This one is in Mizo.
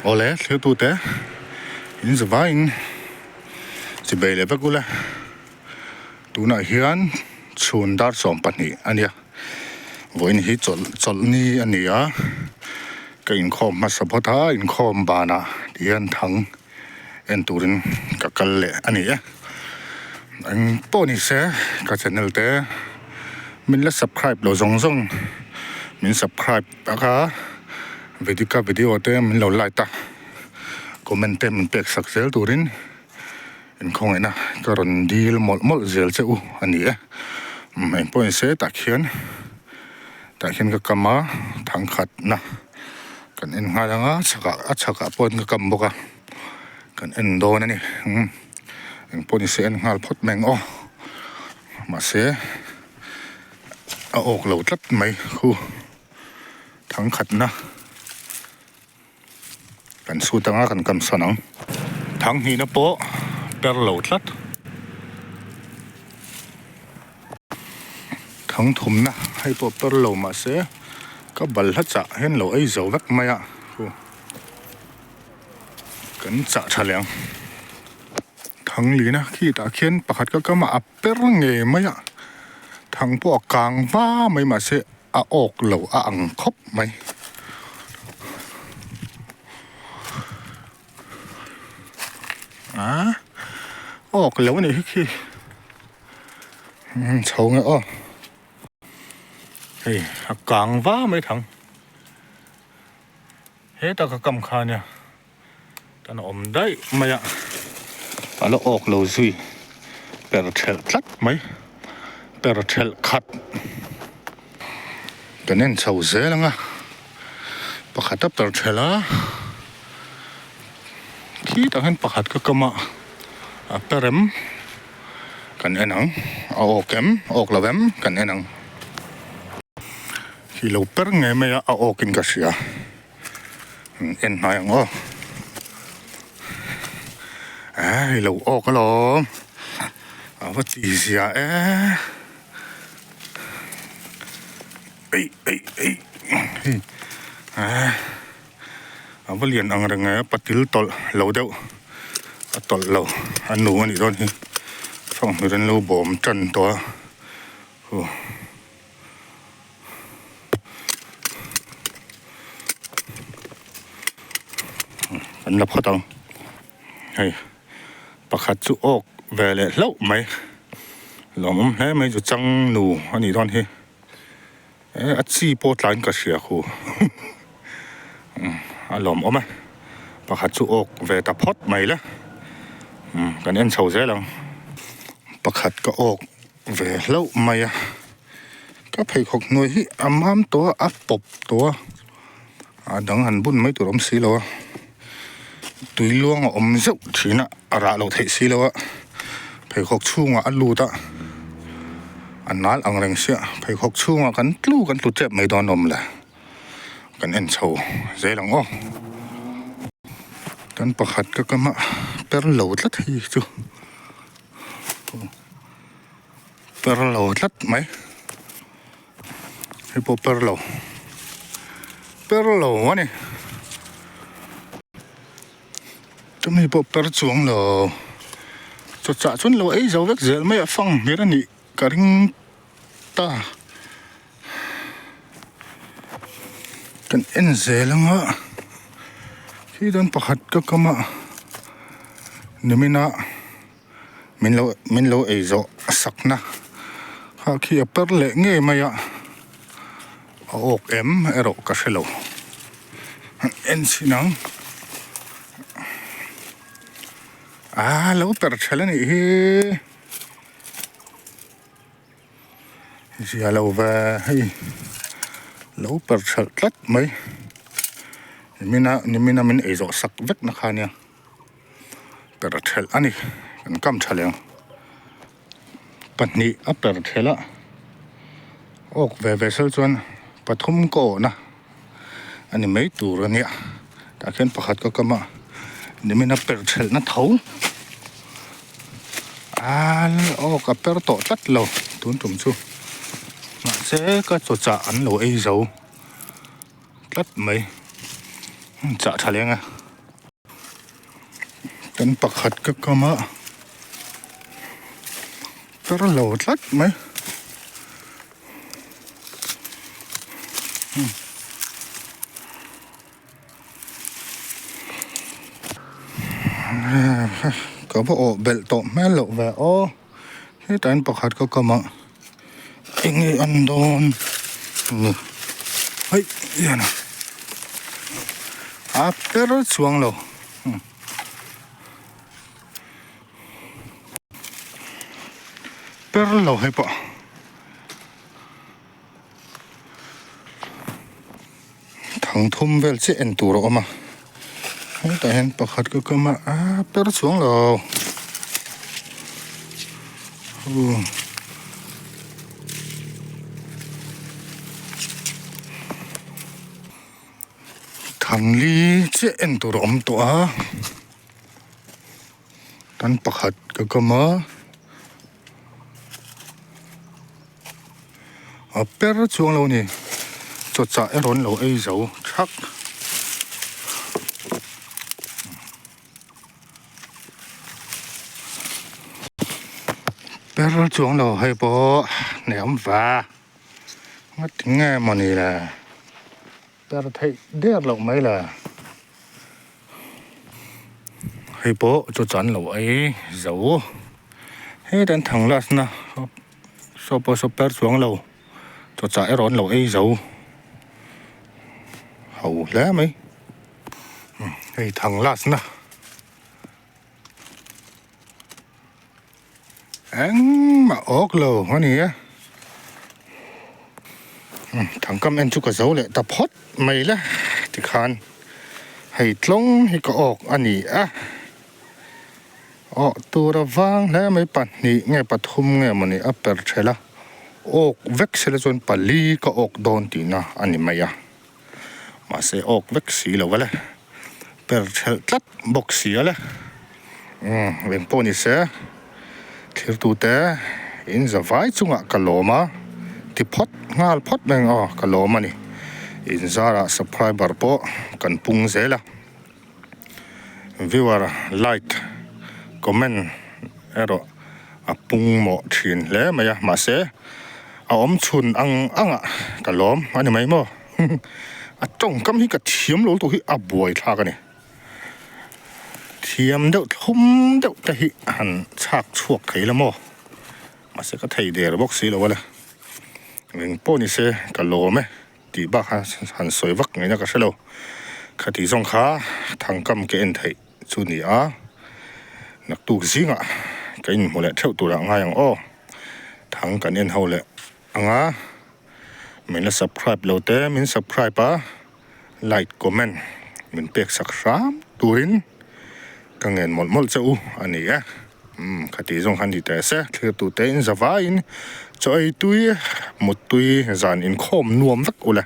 Awle thliatute in zavaiin chibei leh vek ula tunah hian chhun dar 12 a nia vawiin hi chawlh chawlhni a ni a ka inkhawm hmasa phawt a inkhawm banah tihian thang en turin ka kal leh a ni e eng pawh ni se ka channel te min la subscribe lo zawng zawng min subscribe tak a video ka video te min lo like a comment te min pek sak zel turin inkhawngaihna ka rawn dil mawlh mawlh zel che u a ni e eng pawh ni se tah khian tah khian ka kam a thangkhatna. Kan en nghal ang a chhakah a chhakah pawh ka kam bawk a kan en dawn a ni umm eng pawh ni se en nghal phawt mai ang aw mahse a awk lo tlat mai khu thangkhatna kan chhut ang a kan kam sawn ang thanghnihna pawh per lo tlat. Thangthumna hei pawh per lo mahse ka balhla chah hian lo ei zo vek mai a khu kan chah tha leh ang Thanglina khi tah khian pakhat ka kam a a per ngei mai a thang pawh a kang va mai mahse a awk lo a ang khawp mai. A awk lo a nih hi khi chho nge aw hei a kang va mai thang hetah ka kam kha ania tan a awm daih mai a a la awk lo zui per thelh tlat mai per thelh khat kan en chho zel ang a pakhat a per thelh a. Khitah hian pakhat ka kam a a perem kan en ang a awk em a awk lo em kan en ang khi lo per ngei mai a a awk in ka hria en hnai ang aw eh i lo awk alawm a va chi zia e eih eih eih hei eh. A va lian ang reng e patil tawlh lo deuh a tawlh lo a nu a nih dawn hi fanghmir an lo bawm tan tawh a huh kan la phawt ang hei pakhat chu awk ve leh hlauh mai lawmawm hle mai chu chang nu a nih dawn hi. Eh a chi pawh tlaiin ka hria khu a lawm awm e pakhat chu awk ve ta phawt mai le kan en chho zel ang pakhat ka awk ve hlauh mai a ka pheikhawk hnuai hi a mam tawh a a pawp tawh a a dang han bun mai tur a awm si lo a tui luang a awm zeuh thin a a rah loh theih si lo a pheikhawk chhungah a lut a a nal ang reng sia pheikhawk chhungah kan tlu kan tlu tep mai dawn awm le kan en chho zel ang aw kan pakhat ka kam a per lo tlat hei chu per lo tlat mai. Hei pawh per lo per lo a ni chumi pawh per chuang lo chaw chah chuan lo ei zo vek zel mai a fang hmel a nih ka ring ta kan en zel ang a khi dawn pakhat ka kam a nimina. Min lo min lo ei zawh a sakna kha khi a per leh ngei mai a a awk em erawh ka hre lo en chhin ang ah lo per thelh a nih hi zia lo ve hei lo per thelh tlat mai nimina nimina min ei zawh sak vek na kha nia. Per thelh a ni kan kam tha leh ang pahnih a per thelh a awk ve ve sel chuan pathum ka awhna a ni mai tur a nia tah khian pakhat ka kam a nimin a per thelh na tho a awk a per tawh tlat lo tun tum chu mahse ka chaw chah an lo ei zo tlat mai chah tha leng a. Kan pakhat ka kam a per lo tlat mai. Ka va awh belh tawh hmel loh ve aw hetah hian pakhat ka kam a eng nge an dawn ni hei hian a per chuang lo per lo hei pawh. Thang thum vel chiah en tur a awm a hetah hian pakhat ka kam a a per chuang lo umm thang li chiah en tur a awm tawh a tan pakhat ka kam a. A per chuang lo a ni chawchah erawh an lo ei zo thak. Per chuang lo hei pawh hniam va ngati nge mawni le per theih der loh mai le hei pawh chawchah an lo ei zo hetah an thang lasna. Saw pawh saw per chuang lo chawchah erawh an lo ei zo ho hle mai hei thang last na engmah awk lo a ni e thang kam en chu ka zo leh ta phawt mai le tikhan hei tlawng hi ka awk a ni a. Awh tur a vang hle mai pahnih nge pathum nge mawni a per thelh a awk vek sela chuan pali ka awk dawn tihna a ni mai a mahse awk vek si lo a le per thelh tlat bawk si a le umm eng pawh ni se thirtute in za vai chungah ka lawm a ti phawt nghal phawt mai ang aw ka lawm a ni in zarah subscriber pawh kan pung zel a. Viewer like comment erawh a pung mawh thin hle mai a mahse a awm chhun ang ang ah ka lawm a ni mai maw a tawngkam hi ka thiam lo lutuk hi a buai thlak a ni thiam deuh thlum deuh te hi han chhak chhuak thei la maw mahse ka thei der bawk si lo a le engpawh ni se ka lawm e. Tih bak kha han sawi vak ngaihna ka hre lo. Khati zawng kha thangkam ka en theih chu ni a, naktuk zingah ka inhmu leh theuh turah ngai ang aw. Thang kan en ho leh ang a, min la subscribe lo te min subscribe a, like comment min pek sak hram turin ka ngen mawlh mawlh che u a ni e. Umm khati zawng khan ni teh se, thlir tute in za vaiin chaw ei tui, mut tui zan inkhawm nuam vek ule.